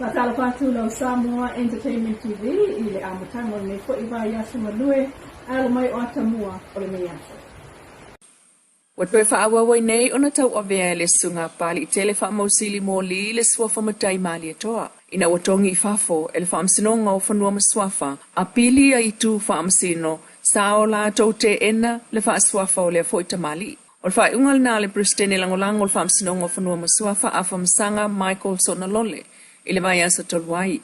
Faatalofa atu lau Samoa Entertainment TV i le amataga o lenei foi vaiaso galue alo mai o Atamua o lenei aso. Ua toe faaauau ai nei ona tauavea e le Susuga a Papaliitele Faamausili Moli le suafa matai Malietoa ina ua togi i fafo e le Faamasinoga o Fanua ma Suafa a pili a itu faamasino sa o latou teena le faasuafa o lea foi tamalii. O le faaiuga lena a le Peresetene Lagolago o le Faamasinoga o Fanua ma Suafa Afamasaga Michael Sonalole i le vaiaso talu ai.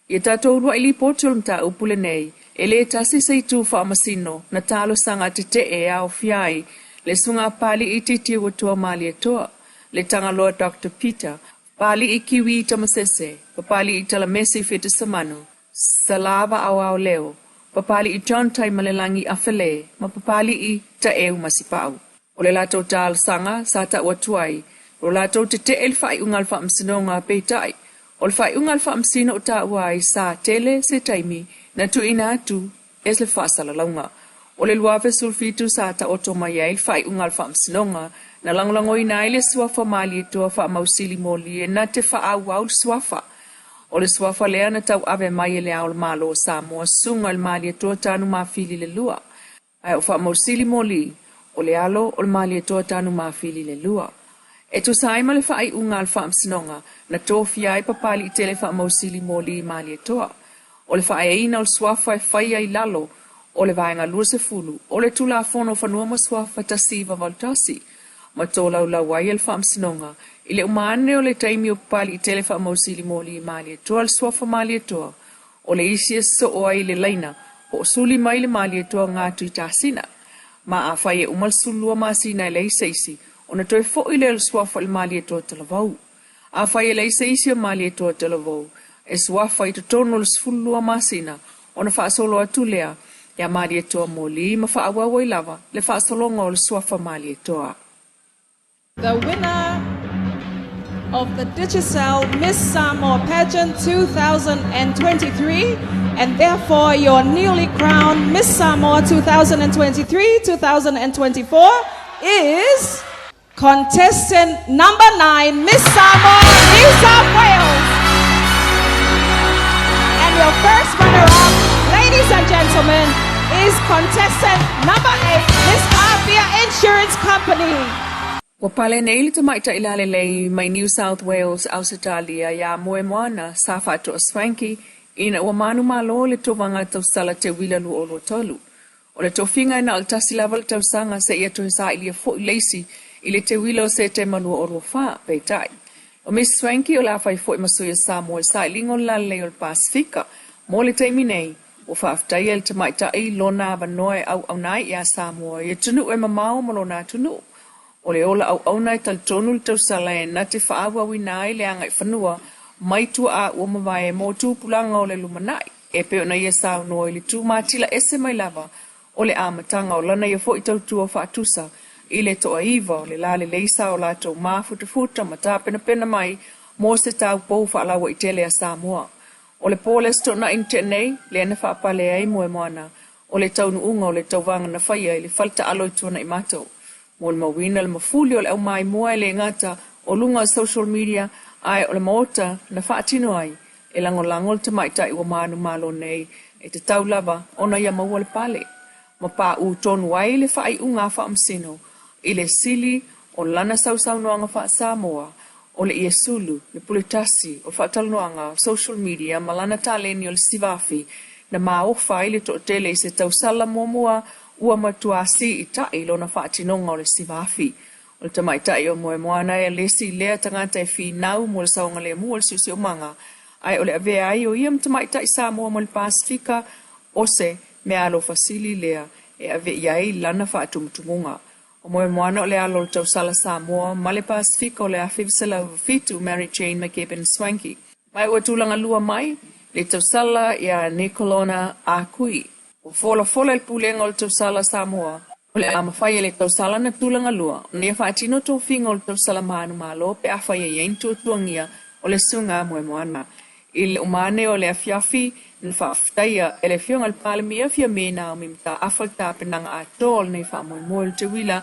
Ia tatou uluai lipoti o le mataupu lenei, e le tasi se itu faamasino na talosaga tetee e aofia ai le Susuga a Papalii Titiuatoa Malietoa, le Tagaloa Doctor Peter, Papalii Kiwi Tamasese, Papalii Talamesi Fitisemanu, Salava Aoao Leo, Papalii John Taimalelagi Afele ma Papalii Taeu Masipau. O le latou talosaga sa tau atu ai, o latou tetee le faaiuga a le Faamasinoga, peitai, o le faaiuga a le Faamasino o taua ai sa tele se taimi na tuuina atu e le faasalalauga. O le 2017 sa taoto mai ai le faaiuga a le Faamasinoga na lagolagoina ai le suafa Malietoa Faamausili Moli e na te faaauau le suafa. O le suafa lea na tauave mai e Le Ao o le Malo o Samoa, Susuga i le Malietoa Tanumafili le Lua. Ae o Faamausili Moli, o le alo o le Malietoa Tanumafili le Lua. E tusa ai ma le faaiuga a le Faamasinoga, na tofia ai Papaliitele Faamausili Moli Malietoa. O le faaeaina o le suafa e faia i lalo o le Vaega 20 o le Tulafono o Fanua ma Suafa 1981, ma tolaulau ai e le Faamasinoga i le uma ane o le taimi o Papaliitele Faamausili Moli Malietoa le suafa Malietoa o le isi e sosoo ai i le laina hoʻosuli mai le Malietoa Gatuitasina. Ma afai e uma le 12 masina e leai se isi, ona toe foʻi lea o le suafa i le Malietoa Talavou. Afai e leai se isi o Malietoa Talavou e suafa i totonu o le 12 masina, ona faasolo atu lea iā Malietoa Moli ma faaauau ai lava le faasologa o le suafa Malietoa. The winner of the Digicel Miss Samoa Pageant 2023 and therefore your newly crowned Miss Samoa 2023-2024 is contestant number 9, Miss Samoa, New South Wales. And your first runner-up, ladies and gentlemen, is contestant number 8, Miss Afia Insurance Company. Ua pale nei le tamaitai lalelei mai New South Wales, Ausetalia iā Moemoana sa faatoa Swankie ina ua manumalo le tovaga tausala teuila 2023. O le tofiga e na o le tasi lava le tausaga seia toe sailia foi le isi i le teuila o Setema 2024, peitai. O Miss Swankie o le a fai foi ma sui o Samoa i le sailiga o le lalelei o le Pasefika mo le taimi nei. Ua faafetaia e le tamaitai lona avanoa e auauna ai iā Samoa i atunuu e mamao ma lona atunuu. O le ola auauna e talitonu le tausala e na te faaauauina ai le agaifanua mai tuaa ua mavae mo tupulaga o le lumanai, e pei ona ia saunoa i le tumatila ese mai lava o le amataga o lana ia foi tautua faatusa i le toaiva o le lalelei sa o latou mafutafuta ma tapenapena mai mo se taupou faalauaitele a Samoa. O le po le Aso Toonai na tea nei, lea na faapale ai Moemoana o le taunuuga o le tauvaga na faia i le fale taalo i Tuanaimato. Molimauina le mafuli o le aumaimoa e le gata o luga o social media ae o le maota na faatino ai e lagolago le tamaitai ua manumalo nei e tatau lava ona ia maua le pale ma paʻū tonu ai le faaiuga a Faamasino i le sili o lana sausaunoaga faa-Samoa o le Iesulu, le puletasi o le faatalanoaga o social media ma lana taleni o le sivafi na maofa ai le toatele i se tausala muamua ua matuā siitai lona faatinoga o le sivafi. O le tamaitai o Moemoana e le isi lea tagata e finau mo le saogalemu o le siosiomaga, ae o le avea ai o ia ma tamaitai Samoa mo le Pasefika o se meaalofa sili lea e ave i ai lana faatumutumuga. O Moemoana o le alo o le tausala Samoa ma le Pasefika o le 1997, Mary Jane McGibbon Swankie. Ma ua tulaga lua mai le tausala iā Nikolona Akui. Ua folafola e le Pulega o le Tausala Samoa, o le a mafai e le tausala na tulaga lua ona ia faatino tofiga o le tausala manumalo pe afai e i ai ni tuatuagia o le susuga a Moemoana. I le uma ane o le afiafi, na faafetaia e le Afioga i le Palemia Fiame Naomi Mataafa le tapenaga atoa o lenei faamoemoe o le teuila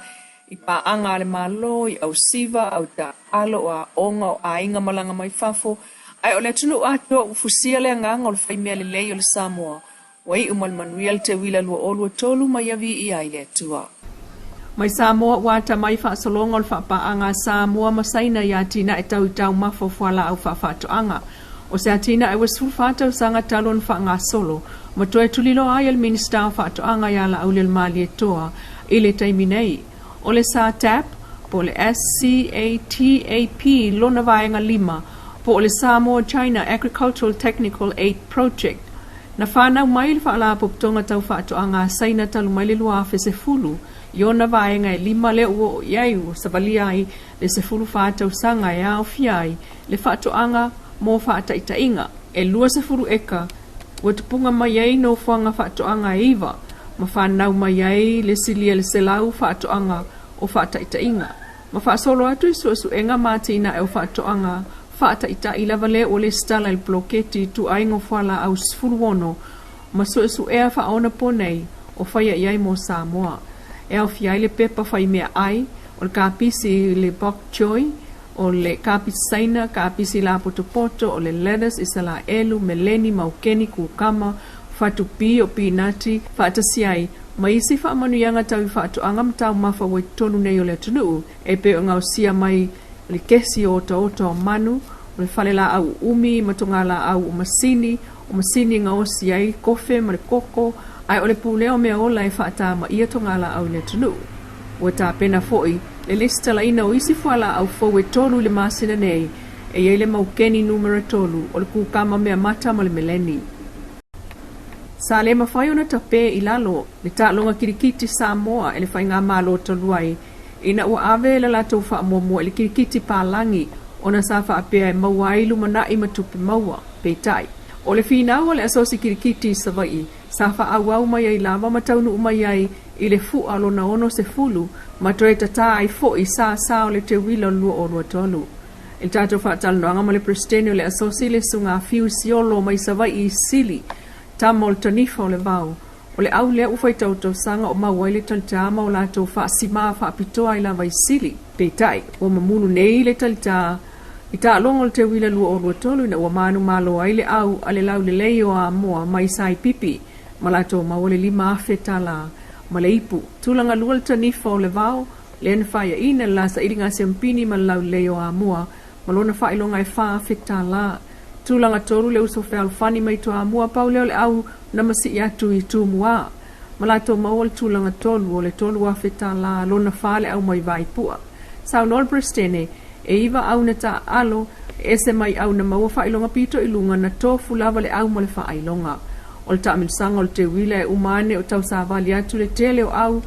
i paaga a le Malo, i ausiva, au taaalo, o aoga, o aiga malaga mai fafo, Ae o le atunuu atoa ua fusia le agaga o le faimea lelei o le Samoa, ua iu ma le manuia le teuila 2023 ma ia viia ai le Atua. Mai Samoa ua ata mai faasologa o le faapaaga a Samoa ma Saina i atinae tau i taumafa o fualaau faafaatoaga. O se atinae ua 14 tausaga talu ona faagasolo ma toe tuliloa ai e le Minisita o Faatoaga ia Laaulialemalietoa i le taimi nei. O le SATAP, po o le SCATAP lona vaega 5, po o le Samoa China Agricultural Technical Aid Project. Na fanau mai le Faalapotopotoga Tau Faatoaga a Saina talu mai le 2010 i ona vaega e 5 lea ua oo i ai ua savalia ai le 14 tausaga e aofia ai le faatoaga mo faataitaiga e 20 eka ua tupuga mai ai nofoaga faatoaga e 9 ma fanau mai ai le silia le 100 faatoaga o faataitaiga ma faasolo atu i suesuega ma atinae o faatoaga faataitai lava lea ua lesitala i le poloketi ituaiga o fualaau 16 ma suesuea faaonaponei o faia i ai mo Samoa e aofia ai le pepa faimeaai o le kapisi le bok choy o le kapisi Saina, kapisi lapotopoto, o le lettuce, Isalaelu, meleni, maukeni, kukama, fatupi o pinati, faatasi ai ma isi faamanuiaga tau i faatoaga ma taumafa ua i totonu nei o le atunuu e pei o gaosia mai le kesi o otaota o manu, o le falelaau uumi ma togalaau o masini, o masini e gaosi ai kofe ma le koko, ae o le pulea o mea ola e faatamaia togalaau i le atunuu. Ua tapena foi le lesitalaina o isi fualaau fou e 3 i le masina nei, e i ai le maukeni numera 3 o le kukama mea mata ma le meleni. Sa le mafai ona tapē i lalo le taaloga kirikiti Samoa e le faigamalo talu ai ina ua ave le latou faamuamua i le kirikiti palagi ona sa faapea e maua ai lumanai ma tupe maua. Peitai, o le finau a le Asosi Kirikiti i Savaii sa faaauau mai ai lava ma taunuu mai ai i le fua lona 60 ma toe tatā ai foi sāsā o le teuila o le 2023. I le tatou faatalanoaga ma le Peresetene o le Asosi le Susuga Fiu Siolo mai Savaii i Sili, tama o le tanifa o le vao, o le au lea ua faitau tausaga o maua ai le talitā ma o latou faasimā faapitoa ai lava i Sili. Peitai, ua mamulu nei le talitā i taaloga o le teuila 2023 ina ua manumalo ai le au a le laulelei o Amoa mai Saipipi ma latou maua le 5,000 tālā ma le ipu. Tulaga lua le tanifa o le vao lea na faiaina le la sailiga siampini ma le laulelei o Amoa ma lona faailoga e 4,000 tālā. Tulaga tolu le uso fealofani mai Toamua pau lea o le au na masii atu i Tumua ma latou maua le tulaga tolu o le 3,000 tālā lona 4 le au mai Vaipua. Saunoa le Peresetene e 9 au na taaalo e ese mai au na maua faailoga pito i luga na tofu lava le au ma le faailoga. O le taamilosaga o le teuila e uma ane o tausavali atu le tele o au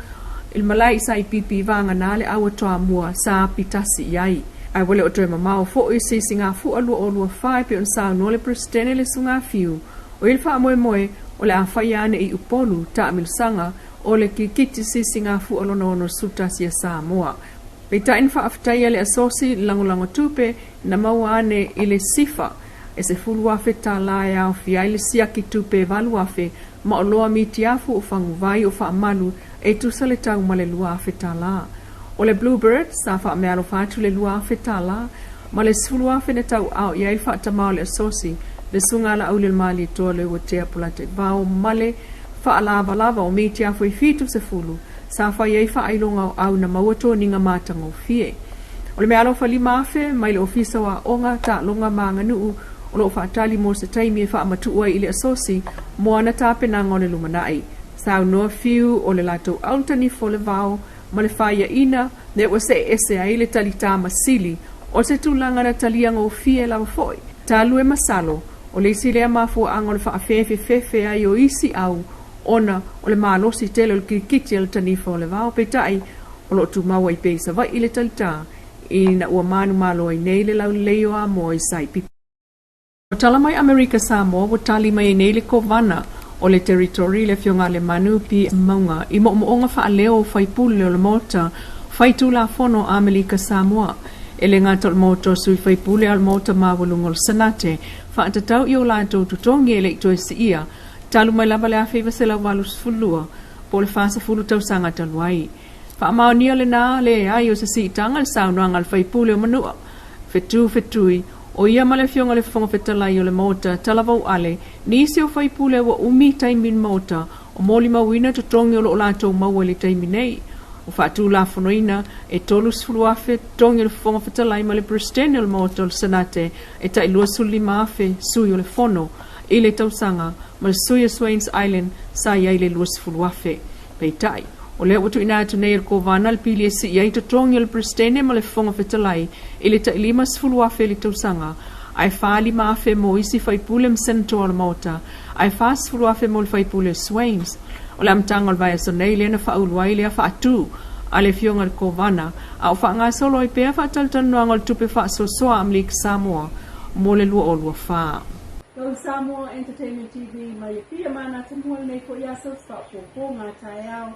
i le malae i Saipipi i vagana le au a Toamua sa apitasi i ai. Ae ua le o toe mamao foi se sisigafua 2024 e pei ona saunoa le Peresetene le Susuga Fiu o ia le faamoemoe o le a faia ane i Upolu taamilosaga o le kirikiti sisigafua lona 61 a Samoa. Peitai na faafetaia le Asosi le lagolago tupe na maua ane i le SIFA e 10,000 tālā e aofia ai le siaki tupe e 8,000 ma oloa mitiafu o faguvai o faamalu e tusa le tau ma le 2,000 tālā. O le Bluebird sa faameaalofa atu le 2,000 tālā ma le 10,000 na tauaao i ai le faatamā o le Asosi le Susuga Laaulialemalietoa Leuatea Polataivao ma le faalavalava o mitiafu e 70 sa fai ai faailoga o au na maua toniga matagofie. O le meaalofa 5,000 mai le Ofisa o Aoga, Taaloga ma Aganuu o loo faatali mo se taimi e faamatuu ai i le Asosi mo ana tapenaga o le lumanai. Saunoa Fiu o le latou au le tanifa o le vao ma le faiaina lea ua see ese ai le talitā ma Sili o se tulaga na talia gofie lava foi. Talu e masalo o le isi lea mafuaaga o le faafefefefe ai o isi au ona o le malosi tele o le kirikiti a le tanifa o le vao. Peitai o loo tumau ai pea i Savaii le talitā ina ua manumalo ai nei le laulelei o Amoa i Saipipi. Ua tala mai Amerika Samoa ua tali mai ai nei le Kovana o le Territory le Afioga a Lemanu P. Mauga i moomooga faaleo o faipule o le Maota Faitulafono a Amerika Samoa. E le gata o le Maota o Sui Faipule a o le Maota Maualuga o le Senate faatatau i o latou totogi e le i toe siia talu mai lava le 1982 po o le 40 tausaga talu ai. Faamaonia lenā leai o se siitaga le saunoaga a le faipule o Manua, Fetu Fetui, O ia ma le Afioga i le Fofoga Fetalai o le Maota, Talavou Ale, nisi o faipule ua umi taimi i le Maota o molimauina totogi o lo o latou maua i le taimi nei. Ua faatulafonoina e $30,000 totogi o le Fofoga Fetalai ma le Peresetene o le Maota o le Senate e tai $25,000 sui o le Fono i le tausaga ma le sui o Swains Island sa i ai le $20,000. Peitai, o lea ua tuuina atu nei e le Kovana le pili e sii ai totogi o le Peresetene ma le Fofoga Fetalai i le tai $50,000 i le tausaga, ae $45,000 mo isi faipule ma Senator o le Maota, ae $40,000 mo le faipule o Swains. O le amataga o le vaiaso nei lea na faaulu ai lea faatu a le Afioga i le Kovana, a o faagasolo ai pea faatalatalanoaga o le tupe faasoasoa a Amerika Samoa mo le 2024. Go Samoa Entertainment TV mai Apia ma Natamua lenei foi aso faaopoopo taeao.